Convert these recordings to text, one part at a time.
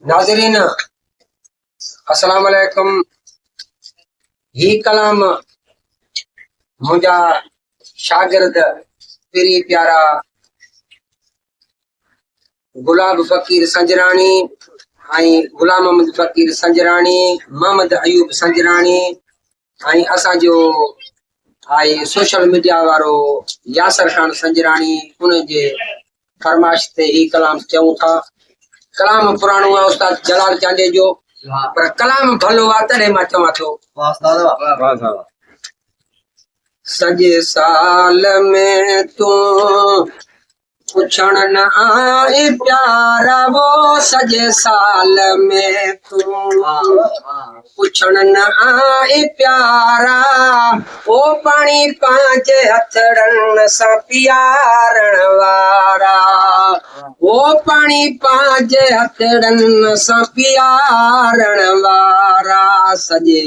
ناظرين السلام عليڪم هي ڪلام منهنجا شاگرد پري پيارا گلاب فقير سنجراڻي ۽ غلام محمد فقير سنجراڻي محمد ايوب سنجراڻي ۽ اسان جو آهي سوشل ميڊيا وارو ياسر خان سنجراڻي ان جي فرمائش تي هي ڪلام چئون ٿا ڪلام پراڻو آهي استاد جلال چانڊيي جو پر ڪلام ڀلو آهي تڏهن مان چوان ٿو سڄي سال ۾ تون پڇڻ نه آئين پيارا وو سڄي سال ۾ تون پڇڻ نه آئين پيارا او پاڻي پنهنجي هٿڙن سان پيارڻ وارا او پاڻي پنهنجي هٿڙن سان پيارڻ وارا سڄي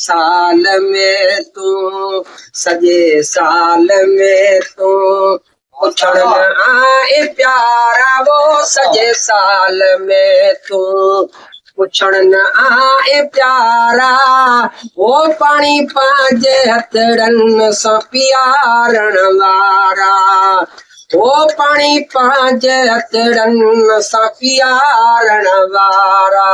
سال ۾ تون سڄي سال ۾ تون پڇڻ نه آئين پيارا وو سڄي سال ۾ تون پڇڻ نه آئين پيارا او پاڻي پنهنجي هٿڙن سان پيارڻ وارا او پاڻي پنهنجي هٿڙن سان پيارڻ وارا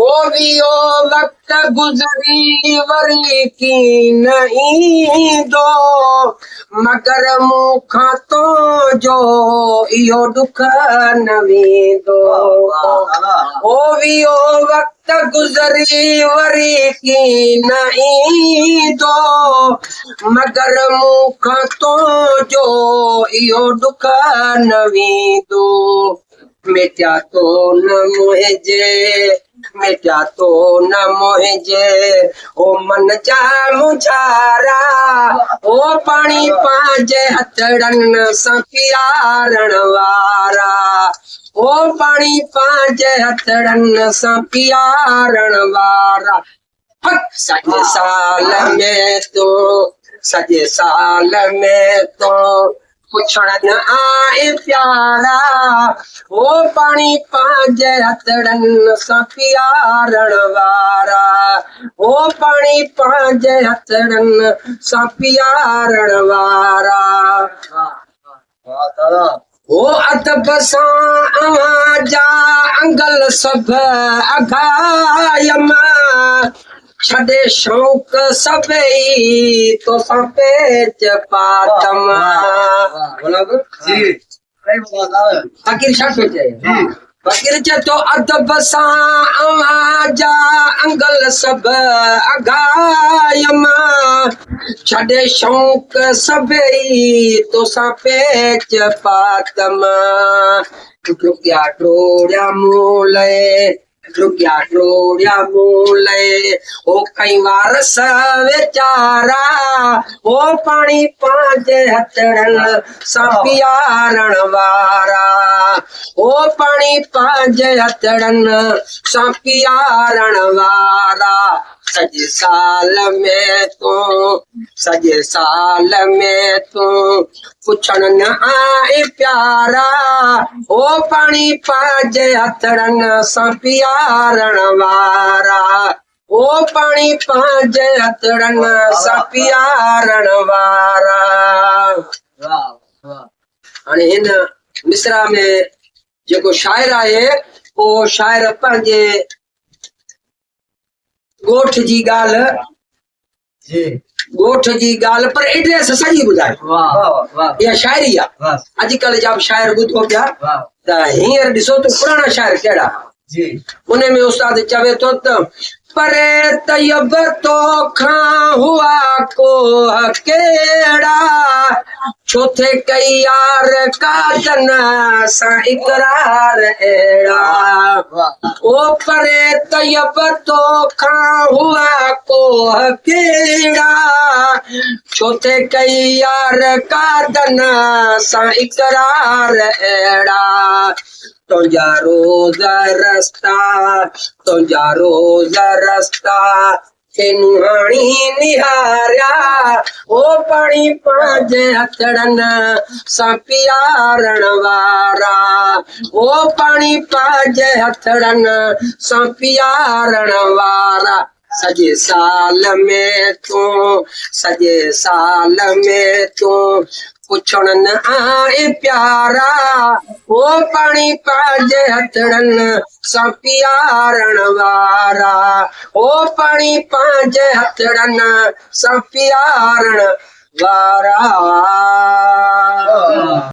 او ويو وقت گذري وري ڪين ايندو مگر مون کان تنهنجو اهو ڏک نه ويندو او ويو وقت گذري وري ڪين ايندو مگر مون کان تنهنجو اهو ڏک نه ويندو مٽيا تو نه منهنجي مٽيا تو نه منهنجي او من جا مونجهارا او پاڻي پنهنجي هٿڙن سان پيارڻ وارا او پاڻي پنهنجي هٿڙن سان پيارڻ وارا سڄي سال ۾ تو سڄي سال ۾ تو پڇڻ نه آئين پيارا او پاڻي پنهنجي هٿڙن سان پيارڻ وارا او پاڻي پنهنجي هٿڙن سان پيارڻ وارا او ادب سان اوهان جا انگل سڀ اگهايم ڇڏي شوق سڀئي توسان پيچ پاتم. فقير ڇا ٿو چئي؟ فقير چئي ٿو ادب سان اوهان جا انگل سڀ اگهايم ڇڏي شوق سڀئي توسان پيچ پاتم ڊڪيا ڊوڙيا مون لئي ڊڪيا ڊوڙيا مون لئي او ڪئين وارث ويچارا او پاڻي پنهنجي هٿڙن سان پيارڻ وارا او پاڻي پنهنجي هٿڙن سان پيارڻ وارا سڄي سال ۾ تون سڄي سال ۾ تون پڇڻ نه آئين پيارا او پاڻي پنهنجي هٿڙن سان پيارڻ وارا او پاڻي پنهنجي هٿڙن سان پيارڻ وارا. هاڻي هن مصرع ۾ جيڪو شاعر آهي اهو شاعر پنهنجي ڳوٺ جي ڳالهه ڳوٺ جي ڳالهه پر ايڊريس سڄي ٻڌائي اها شاعري آهي اڄڪلهه جا به شاعر ٻڌو پيا ته هينئر ڏسو ته پراڻا شاعر ڪهڙا ان ۾ استاد چوي ٿو ته پري طيب تو کان هئا ڪوهه ڪهڙا ڇو ٿي ڪئي يار ڪاجن سان اقرار اهڙا او پري طيب تو کان هئا ڪوهه ڪهڙا ڇو ٿي ڪئي يار ڪاجن سان اقرار اهڙا تنهنجا روز رستا تنهنجا روز رستا تينون هاڻي نهاريا او پاڻي پنهنجي هٿڙن سان پيارڻ وارا. او پاڻي پنهنجي هٿڙن سان پيارڻ وارا. سڄي سال ۾ تون سڄي سال ۾ تون پڇڻ نه آئين پيارا. او پاڻي پنهنجي هٿڙن سان پيارڻ وارا. او پاڻي پنهنجي هٿڙن سان پيارڻ وارا.